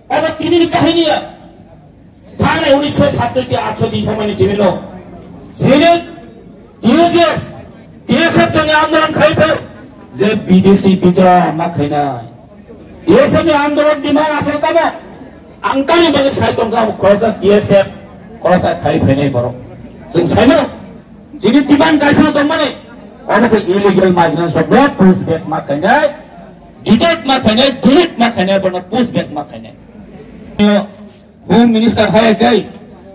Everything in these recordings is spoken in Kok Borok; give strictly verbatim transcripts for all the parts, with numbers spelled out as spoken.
Obo tini ni kahini ya. Thane unisho satchoti atchoti somoi ni chini no. Sini T S F, T S F tongni andolon khai pho. Je bidesi bidroh ma khainai. T S F ni andolon demand asal tamo. Ang tani bagwi sai tongkha khoroksa T S F, khoroksa khai phainai borok. Chwng saino. Chini demand kaisa tongmani. Omo khe illegal migrants rokno push back ma khainai. Detect ma khainai, delete ma khainai, bono push back ma khainai. Home Minister hai kai,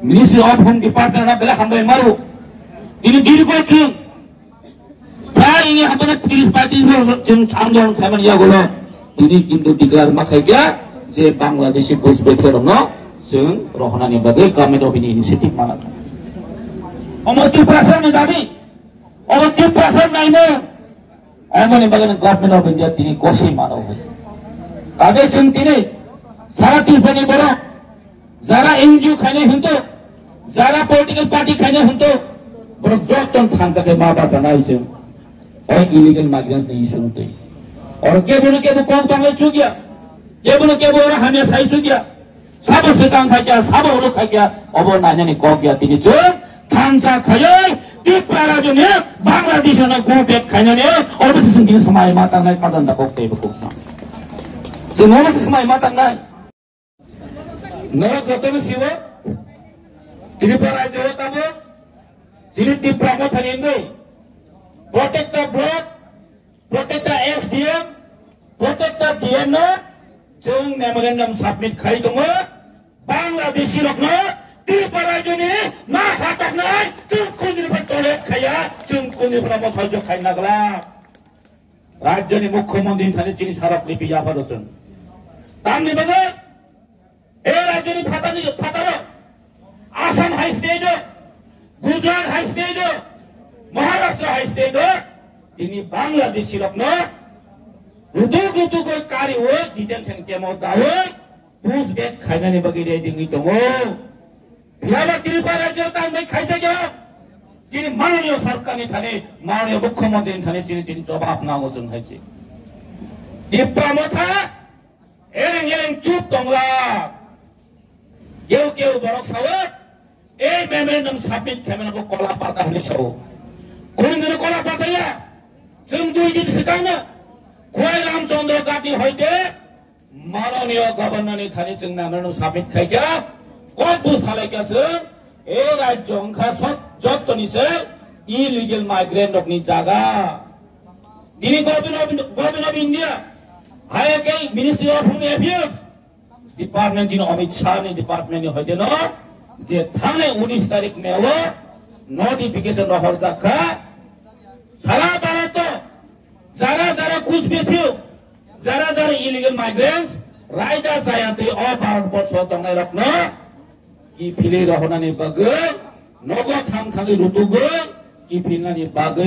Ministry of Home Department na bela hambai maru. Ini diri ko chung. Prai ini hambai tris patis mo chung andolon khaimani ya golo. Ini kintu declare ma khai kya je Bangladeshi push back rokno chung rohonani bagwi Government of India initiative mana. Omo Tiprasa ni dabi. Omo Tiprasa naimo. Amoni bagwi Government of India tini kosi mano hai. Kaje chwng tini sara Tripura ni borok jara N G O khainai hwnto, jara political party khainai hwnto, borok joto thansa khe ma basa nai chwng. O illegal migrants ni issue hwnto. Oro kebo no kebo kok bangai chukya, kebo no kebo oro hamya sai chukya. Sabo swkang khaikya, sabo uruk khaikya, obo nainani kok ya tini chwng thansa khaiwi Tripura rajyoni Bangladesh no go back khainani obo se chwng tini swmai ma tangnai kadan da kok tei bo kok sa. Chwng obo se swmai ma tangnai. Norok jotono siwo Tripura rajyo tabo chini Tipra Mothani wngwi protector block Protector S D M, Protector D M no chwng memorandum submit khai tongo. Bangladeshi rokno Tripura rajyoni ma hataknai chwng kunjini pha toilet khaya, chwng kunjini pha mo sajjo khai nagla. Rajyoni mukhyamantri thani chini sarok lipi yapha rosong. Tamni bagwi E rajyoni phatani phataro Assam hai state o, Gujarat hai state o, Maharashtra hai state o, tini Bangladeshi rokno rutuk rutuk oi kari oi detention camp o dawi push back khainani bagwi ready wngwi tongo. Phiyaba Tripura rajyo tangbai khaijakya, tini mananiyo sarkarni thani, mananiyo mukhyamantri ni thani tini tini jobab nango chwng hai se. Tipra Motha Ereng ereng chup tongla. Keu keu borok sao, ei memorandum submit khaimano bo kola pata hwnwi sao. Kunu kola pata ya. Chwng dui din swkangno Khwai Ramchandra Gandhi hoite Mananiya Governor ni thani chwng memorandum submit khaikha. Kok bu salaikha chwng, ei rajyo wngkha sot jottoni se illegal migrant rokni jaga. Tini Government of, Government of India, hai khe Ministry of Home Affairs Department, chini Amit Shah ni department ni hoite no je thangnai unis tarik May o notification rohorjak kha. Sara Bharat o jara jara Kuch Bethu, jara jara illegal migrants raida jaya twi o Bharat borsho tongnai rokno kiphilwi rohornani bagwi, nogo thang thangwi rutugwi kiphilnani bagwi.